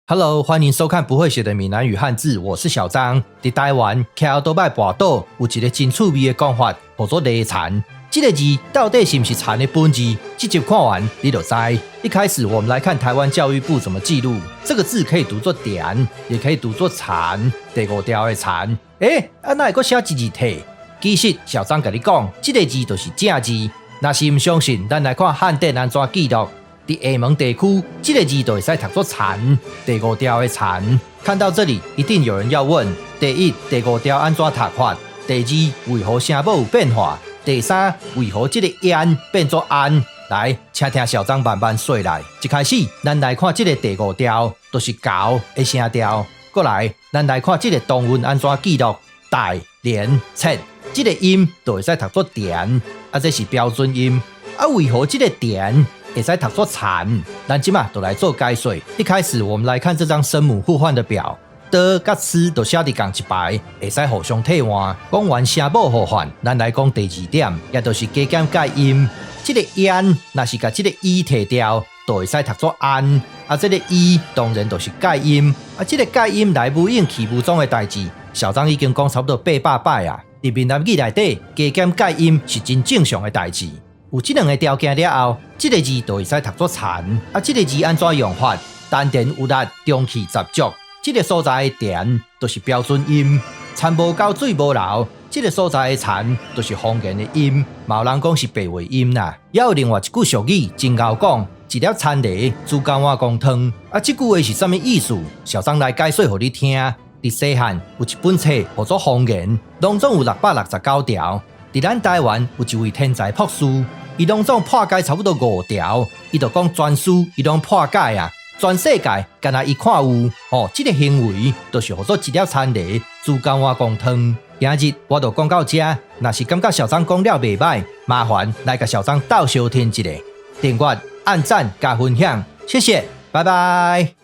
Hello，歡迎收看不會寫的閩南語漢字，我是小張。佇台灣，騎歐多擺跋倒，有一個真趣味的講法，叫做犁田。這個字到底是毋是田的本字？這集看完你就知。一開始，我們來看台灣教育部怎麼記錄這個字，可以讀作田，也可以讀作殘。第五調的殘。欸，啊哪會閣寫一字體？其實小張共你講，這個字就是正字。若是毋相信，咱來看漢典按怎記錄。佇廈門地區，這個字就會使讀作殘，第五調的殘。看到這裡，一定有人要問：第一，第五調按怎讀法？第二，為何聲母有變化？第三，為何這個煙變作安？來，請聽小張慢慢說來。一開始，咱來看這個第五調，就是猴的聲調。過來，咱來看這個唐韻按怎記錄？大、連、切，這個音就會使讀作田，啊，這是標準音。啊，為何這個田會使讀作殘？咱這馬就來做解說。一開始，我們來看這張聲母互換的表，ㄉ佮ㄘ都寫佇仝一排，會使互相替換。講完聲母互換，咱來講第二點，也就是加減蓋音。這個煙若是共這個伊提掉，就會使讀作安。啊，這個伊當然就是蓋音。啊，這個蓋音來呼應去霧總的代誌，小張已經講差不多800擺啊。佇閩南語內底，加減蓋音是真正常的代誌。有這兩个條件了後，這個字就會使讀作殘。啊，這個字按怎用法？丹田有力，中氣十足。這個所在的田就是標準音。田無溝，水無流。這個所在的田就是方言的音。嘛有人講是白話音啦。猶有另外一句俗語，真𠢕講：一粒田螺煮九碗公湯。啊，這句話是啥物意思？小張來解說予你聽。佇西漢有一本冊號做《方言》，攏總有669條。佇咱台灣有一位天才博士，伊攏總破解差不多五條，伊就講全書伊攏破解啊，全世界干焦伊看有哦，這個行為就是號做一粒田螺煮九碗公湯。今日我就講到這，若是感覺小張講了袂䆀，麻煩來共小張鬥相挺一下，訂閱、按讚、加分享，謝謝，拜拜。